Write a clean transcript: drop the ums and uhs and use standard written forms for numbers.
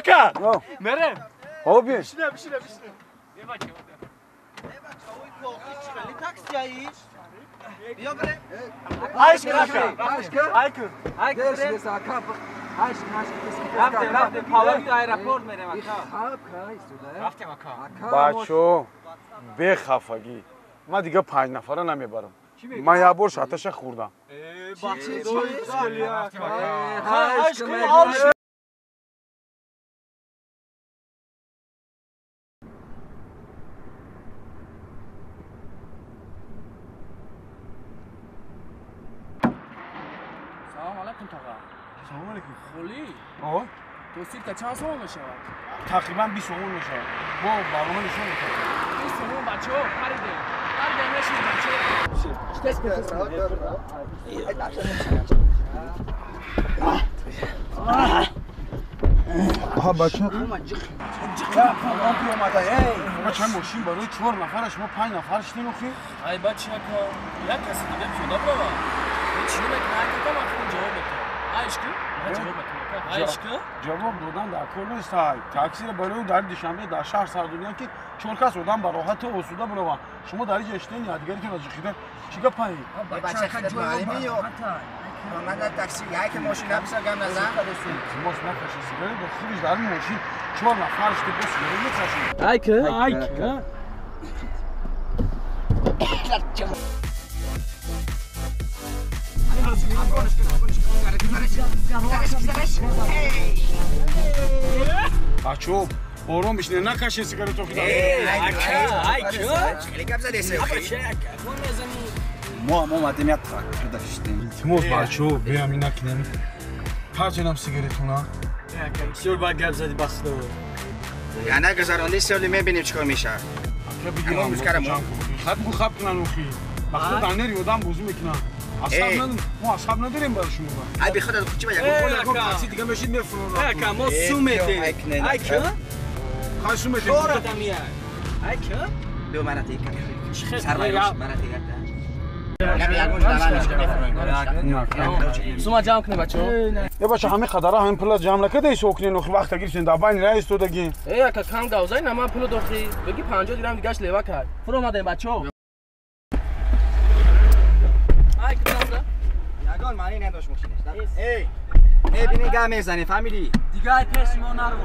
Ака! Мерем! Оби! Бишина, бишина, бишина. Бачо, бехафагӣ. Ман дига 5 нафара намебарам. Ман як бор шаташа хӯрдам. Салом алейкум таға. Салом алейкум. Холи? О? То сирка чанд сомон мешавад? Тақрибан 20 сомон мешавад. Бо барнома нишон метавад. 20 сомон бачаҳо, харидем. Харидем мешинем бачаҳо. Аҳа бача. Бача мошин барои 4 нафара шумо 5 нафар шидем охи? Ай бача ака, як каси дига пиёда барава. Чӣ намекунад? Ай кака ман худам ҷавоб метавам. Айшки? Ман ҷавоб метавам. Айшки? Ҷавоб додан дар кор нест. Таксиро барои дар Душанбе дар шаҳр сар доданд ки 4 кас одам ба роҳату осуда бираванд. Шумо дар инҷа иштен якдигаритон аз ҷиқида чӣ гапаед? Бача маълими ё ман дар такси як мошин набиса гам назан. Илтимос накашед сигарет, бо худиш дар ин мошин 4 нафар шуда бо сигарет мекашед. Айки? Айки? Бачо, ором бишинед, накашед сигаретро. Мо ҳам омадем як трактор даштем. Илтимос бачо, биям ина кинем. Ҳарченам сигаретона. Бисёр бад гап зади басто. Я нагузаронди соли мебинем чӣ кор мешавад. Хаб гу хаб кунан охи. Бахто данери одам бозӣ мекунанд. Асаб надорем, мо асаб надорем барои шумо. Ай бихудат чӣ ба ягон такси дига мешид мефурорад. Ака, мо сум метем. Ай ки? Хай сум метем. Чор одам я. Ай ки? Бё мана тека. Сарвай мана тека. Сума ҷамъ кунед бачаҳо. Е бача, ҳамин қадара ҳамин пула ҷамъ накарда ҳисоб кунед, охи вақта гирифтем дар байни раи истодагӣ. Э ака, кам гавзай на ман пуло дохи. Беги 50 дирам дигаш лева кард. Фуромадем бачаҳо. Ай кунам. Ягон маъни надошт мошинаш. Эй, мебинӣ гап мезанӣ, фаҳмидӣ? Дигар пеши мо наро.